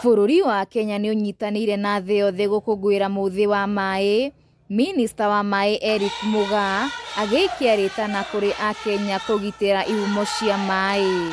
Bũrũri wa Kenya nĩ ũnyitanĩire na thĩ yothe gũkũngũĩra mũthĩ wa maĩ. Minista wa maĩ Eric Mugaa agĩikia rĩtana kũrĩ akenya kũgitĩra ihumo cia maĩ.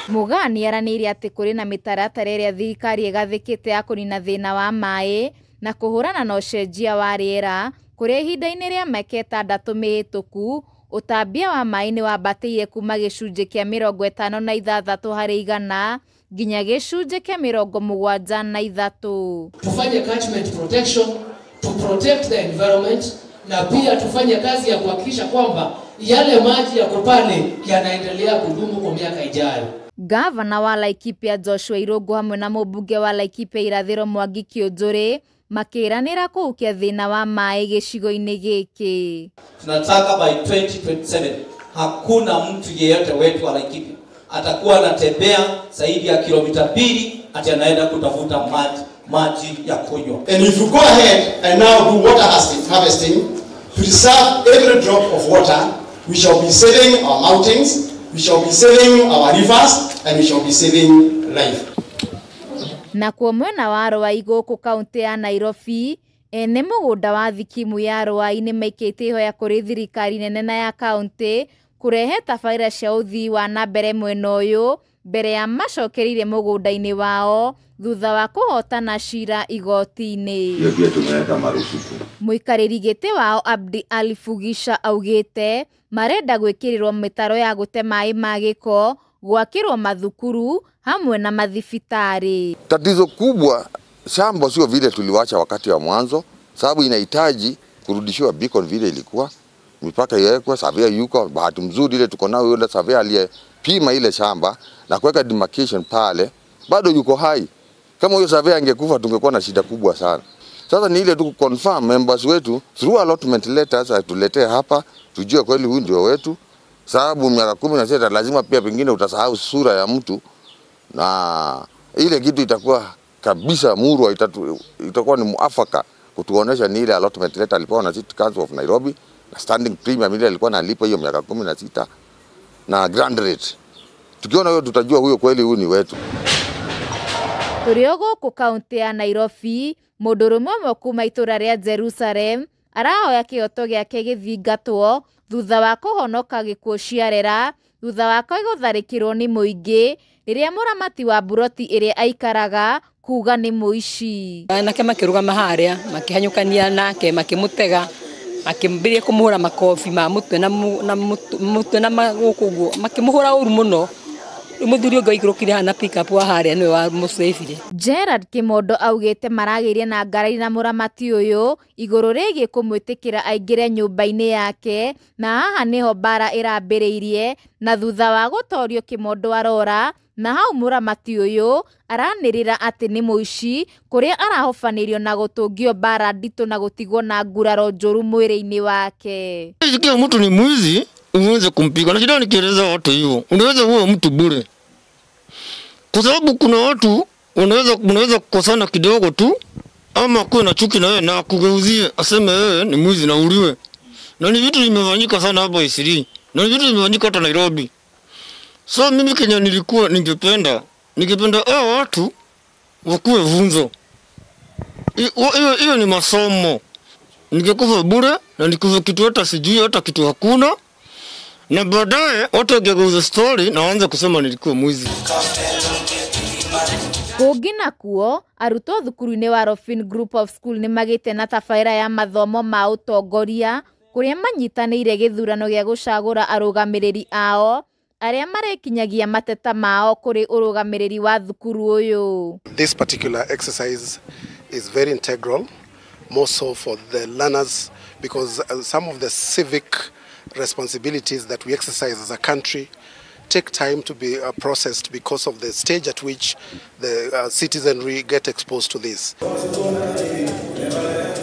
Mugaa nĩaranĩirie atĩ kũrĩ na mĩtaratara ĩrĩa thirikari ĩgathĩkĩte ya kũnina thĩna wa maĩ na kũhũrana na ũcenjia wa rĩera, kũrĩa ihinda-inĩ rĩa mĩaka 6 mĩhĩtũku ũtambia wa maĩ nĩ wambatĩire kuma gĩcunjĩ kĩa 56 harĩ igana nginya gĩcunjĩ kĩa 73. Tufanye catchment protection, to protect the environment, na pia tufanye kazi ya kuhakikisha kwamba yale maji yako pale yanaendelea kudumu kwa miaka ijayo. Gavana wa Laikipia Joshua Irungu hamwe na mũmbunge wa Laikipia Irathĩro Mwangi Kĩũnjũrĩ makĩranĩra kũhukia thĩna wa maĩ gĩcigo-inĩ gĩkĩ. Tunataka by 2027 hakuna mtu yeyote wetu wa Laikipia atakuwa anatembea zaidi ya kilomita 2 ati anaenda kutafuta maji ya kunywa. And if you go ahead and now do water harvesting to reserve every drop of water, we shall be saving our mountains, we shall be saving our rivers, and we shall be saving life. Na kuo mwena wa Ruai gũkũ kaunti ya Nairobi, ene mũgũnda wa thikimu ya Ruai nĩ maikĩtie ihoya kũrĩ thirikari nene na ya kaunti kũrehe tabarĩra cia ũthii wa na mbere mwena ũyũ mbere ya macokereire mũgũnda-inĩ wao thutha wa kũhotana cira igoti-inĩ. Hiyo pia tumeweka marufuku. Mũikarĩri gĩtĩ wao Abdi Ali Fugisha augĩte marenda gwĩkĩrĩrwo mĩtaro ya gũte maĩ ma gĩko, gwakĩrwo mathukuru hamwe na mathibitarĩ. Tatizo kubwa shamba sio vile tuliwacha wakati wa mwanzo, sababu inahitaji kurudishiwa beacon vile ilikuwa, mipaka iwekwe, surveyor yuko. Bahati mzuri ile tuko nayo yule surveyor aliyepima ile shamba na kuweka demarcation pale bado yuko hai. Kama huyo surveyor angekufa tungekuwa na shida kubwa sana. Sasa ni ile tu confirm members wetu through allotment letters atuletee hapa tujue kweli huyu ndio wetu, sababu miaka 16 lazima pia pengine utasahau sura ya mtu, na ile kitu itakuwa kabisa murwa, itakuwa ni muafaka kutuonesha ni ile allotment letter alipewa na City Council of Nairobi na standing premium ile alikuwa analipa hiyo miaka 16 na grand rate. Tukiona hiyo tutajua huyo kweli huyu ni wetu. Tũrĩ o gũkũ kaunti ya Nairobi, mũndũrũme ũmwe kuma itũra rĩa Jerusalem arahoya kĩhoto gĩake gĩthingatwo thutha wa kũhonoka gĩkuũ ciarera thutha wa gũtharĩkĩrwo nĩ mũingĩ rĩrĩa mũramati wa mburoti ĩrĩa aikaraga kuga nĩ mũici. Anake makĩrũgama harĩa makĩhanyũkania nake makĩmũtega makĩambĩrĩria kũmũhũra makobi ma mũtwe na mũtwe na gũkũ ũguo makĩmũhũra ũru mũno. Mũthuri ũngĩ waikũrũkire hana pick-up wa harĩa nĩwe wamũcĩbire. Gerard Kimondo augĩte maragĩire na ngarari na mũramati ũyũ igũrũ rĩgiĩ kũmwĩtĩkĩra aingĩre nyũmba-inĩ yake, na haha nĩho mbara ĩrambĩrĩirie, na thutha wa gũtorio Kimondo arora na hau mũramati ũyũ aranĩrĩra atĩ nĩ mũici, kũrĩa arahobanĩrio na gũtũngio mbara nditũ na gũtigwo na nguraro njũru mwĩrĩ-inĩ wake. Ikiwa mtu ni mwizi uweze kumpiga, na shida nikieleza watu hivyo unaweza uwe mtu bure, kwa sababu kuna watu unaweza kukosana kidogo tu ama kuwe na chuki na wewe na akugeuzie aseme wewe ni mwizi na uliwe. Na ni vitu vimefanyika sana hapa Isiri, na ni vitu vimefanyika hata Nairobi. So mimi Kenya nilikuwa ningependa hao watu wakuwe funzo. Hiyo ni masomo. Ningekufa bure na nikufa kitu hata sijui hata kitu hakuna, na baadaye watu wageuze story na waanze kusema nilikuwa mwizi. Kũngĩ nakuo, arutwo thukuru-inĩ wa Rofin Group of School nĩ magĩte na tabarĩra ya mathomo ma ũtongoria kũrĩa manyitanĩire gĩthurano gĩa gũcagũra arũgamĩrĩri ao arĩa marĩkinyagia mateta mao kũrĩ ũrũgamĩrĩri wa thukuru ũyũ. This particular exercise is very integral, more so for the learners, because some of the civic responsibilities that we exercise as a country take time to be processed because of the stage at which the citizenry get exposed to this.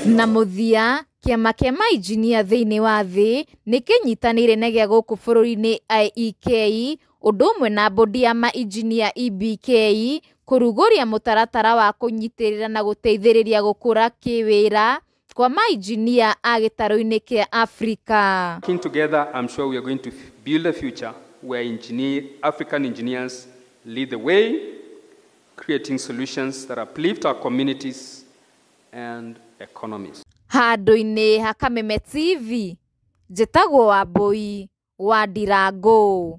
Na mũthia, kĩama kĩa mainjinia thĩinĩ wa thĩ nĩ kĩnyitanĩire na gĩa gũkũ bũrũri-inĩ IEK ũndũ ũmwe na bodi ya mainjinia EBK kũrugũria mũtaratara wa kũnyitĩrĩra na gũteithĩrĩria gũkũra kĩwĩra kwa mainjinia a gĩtarũ-inĩ kĩa Afrika. Working together, I'm sure we are going to build a future where African engineers lead the way, creating solutions that uplift our communities and economies. Handũ-inĩ ha Kameme TV, njĩtagwo Wambui wa Ndirango.